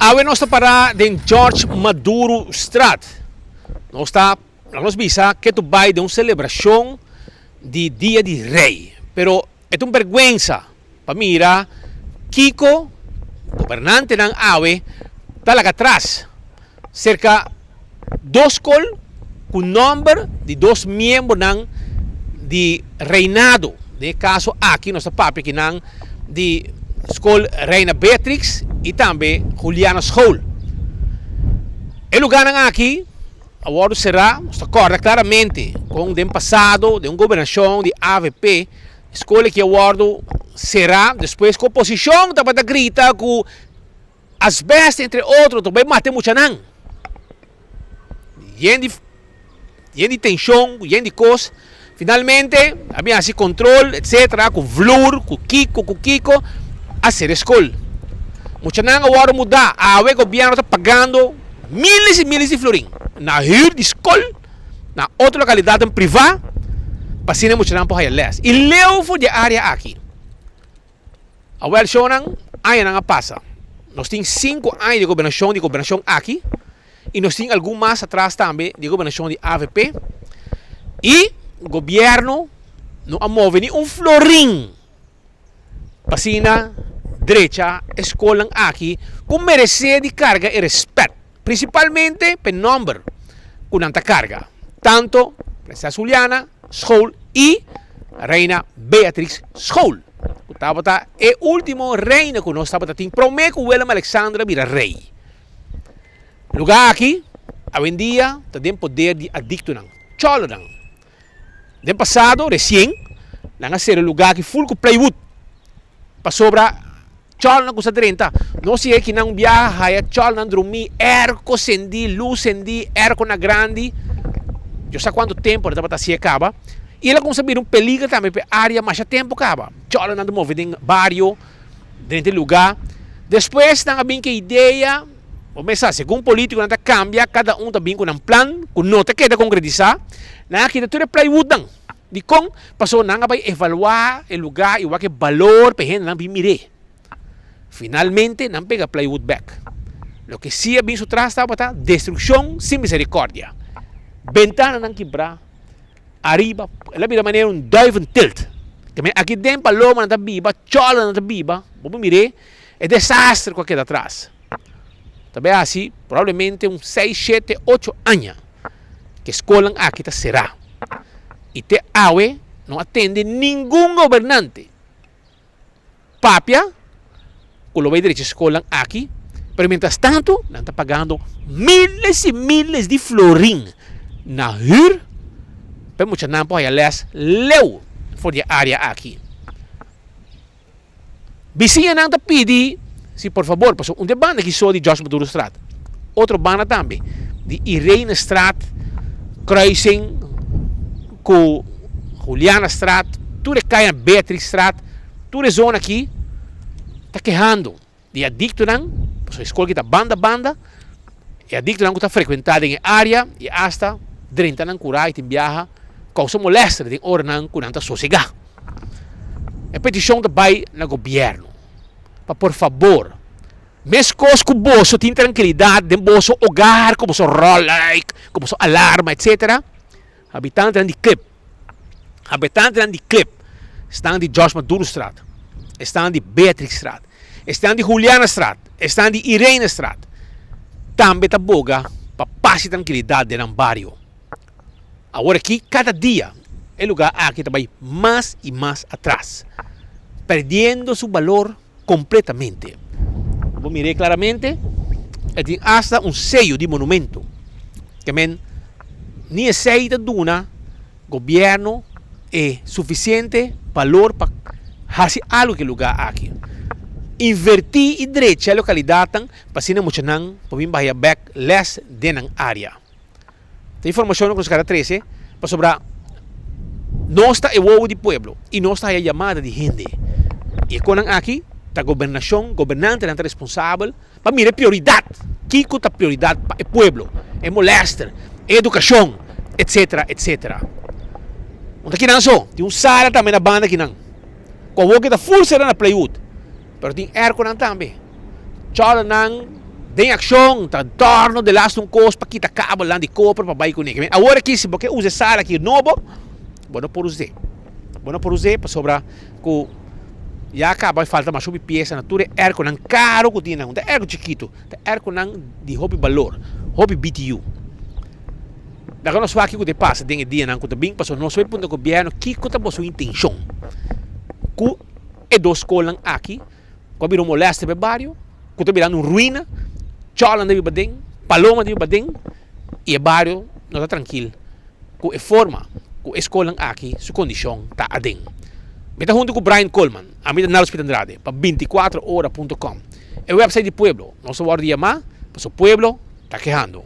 Awe nos ta para den George Maduro Straat. Nos ta, laga nos bisa, ketu bai den un selebrashon di Dia di Rei. Pero e ta un bergwensa pa mira kiko gobernantenan awe ta laga atras serka dos skol ku nòmber di dos miembronan di reinado. Den e kaso aki nos ta papia kinan di skol Reina Beatrix i tambe Juliana School. E lugánan aki a wòrdu será, nos ta kòrda klaramente kon den pasado den un gobernashon di avp e skol aki a wòrdu será despues ku oposishon tabata grita ku Asbest entre otro ta bay mata e muchanan. Yen di yen di tenshon, yen di kos. Finalmente a bin hasi kontrol etcetera ku vloer, ku kiko, ku kiko, a sera e skol. Muchanan a wòrdu mudá. Awe gobièrnu ta pagando miles i miles di florin na hür di skol na otro lokalidatnan privá pa asina e muchanan por haya lès. I leu for di e área aki. Awel shownan, añanan a pasa. Nos tin sinku aña di gobernashon di gobernashon aki i nos tin algun mas atras tambe di gobernashon di avp i gobièrnu no a move ni un florin pa asina drecha e skolnan aki ku meresé di karga e rèspèt, prinsipalmente pa e nòmber ku nan ta karga, tanto Prinses Juliana School i Reina Beatrix School, ku tabata e último reina ku nos tabata tin promé ku Willem Alexander a bira rei. Lugá aki awendia ta den poder di adiktonan, chòlonan. Den pasado resien nan a sera e lugá aki ful ku plywood. Pasobra chòlnan ku sa drenta. Nos yega kinan un biaha haya chòlnan drumí, erko sendí, lus sendí, erko na grandi. Dios sa kuantu tempu nan tabata hasié kaba. I el a kuminsá bira un peliger tambe pa e área masha tempu kaba. Chòlnan ta move den bario, drenta e lugá. Despues nan a bin ku e idea, bo mes sa, segun polítikonan ta kambia, kada un ta bin ku nan plan ku no ta keda konkretisá. Nan a kita tur e plywoodnan. Dikon? Pasobra nan a bai evaluá e lugá i wak e balor pa e hendenan bin mir'é. Finalmente nan pega plywood bèk. Loke sí a bin su tras tabata destrukshon sin miserikòrdia. Bentananan kibrá, ariba el a bira manera un duiventilt. Keme aki den palomanan ta biba, chòlanan ta biba, bo por mir'é e desastre ku a keda atras. Ta bai hasi probablemente un seis, shete, ocho aña ku e skolnan aki ta será i te awe no a tende ningun gobernante papia ku lo bai drecha e skolnan aki, pero mientras tanto nan ta pagando miles i miles di florin na hür pa e muchanan por haya lès leu for di e área aki. Bisiñanan ta pidi si por fabor, pasobra un di e banda ki so di George Madurostraat, otro banda tambe di Irenestraat kruising ku Julianastraat, tur e kaya Beatrixstraat, tur e zona aki ta kehando. Di adiktonan, pasobra e skol ki ta banda banda, e adiktonan ku ta frekuentá den e área i asta drenta nan kurá i tin biaha kousa molèster den oranan ku nan ta sosegá. E petishon ta bai na gobièrnu pa por fabor, meskos ku boso tin trankilidat den boso ogar ku boso ròlùik, ku boso alarma etsetera, habitantenan di Klip, Habitantenan di Klip, esnan di George Madurostraat, esnan di Beatrixstraat, esnan di Julianastraat, esnan di Irenestraat, tambe ta boga pa pas i trankilidat den nan bario. Awor aki kada dia e lugar aki ta bai mas i mas atras, perdiendo su balor kompletamente. Bo mir'é klaramente, e tin asta un seyo di monumento. Ke men ni esei ta duna gobièrnu e sufisiente balor pa hasi algu ku e lugá aki. Invertí i drecha e lokalidatnan pa asina muchanan por bin bahia bèk lès den nan área. Ta informashonnan ku nos kara trese pasobra nos ta e wowo di pueblo i nos ta haya yamada di hende. I e konan aki ta gobernashon, gobernantenan ta responsabel pa mira e prioridat, kiko ta prioridat pa e pueblo, e molèster, e edukashon, etsetera, etsetera. No ta kinan so, tin un sala tambe na banda kinan ku awor ke ta ful sera na plywood, pero tin erkonan tambe. Chòlanan. Den akshon, ta dòrno de laatste un kos pa kita kabelnan di koper pa bai kuné. Awor aki si bo ke usa e sala aki nobo, bo no por us'é. Bo no por us'é pasobra ku ya kaba falta masha hopi piesa na tur e airconan karo ku tin nan. No ta airco chikitu, ta airconan di hopi balor, hopi BTU. Laga nos wak kiko ta pasa den e dianan ku ta bin pasobra nos por puntra gobièrnu kiko ta boso intenshon ku e dos skolnan aki. Ku a bira un molèster pa e bario, ku ta birando un ruina, chòlnan ta biba aden, paloma ta biba aden, i e bario no ta trankil ku e forma ku e skolnan aki su kondishon ta aden. Mi ta huntu ku Brian Koolman, ami ta Nalo Smith Andrade pa bintikuatro ora punto com, e wèpsait di pueblo. Nos a wòrdu yamá pasobra pueblo ta kehando.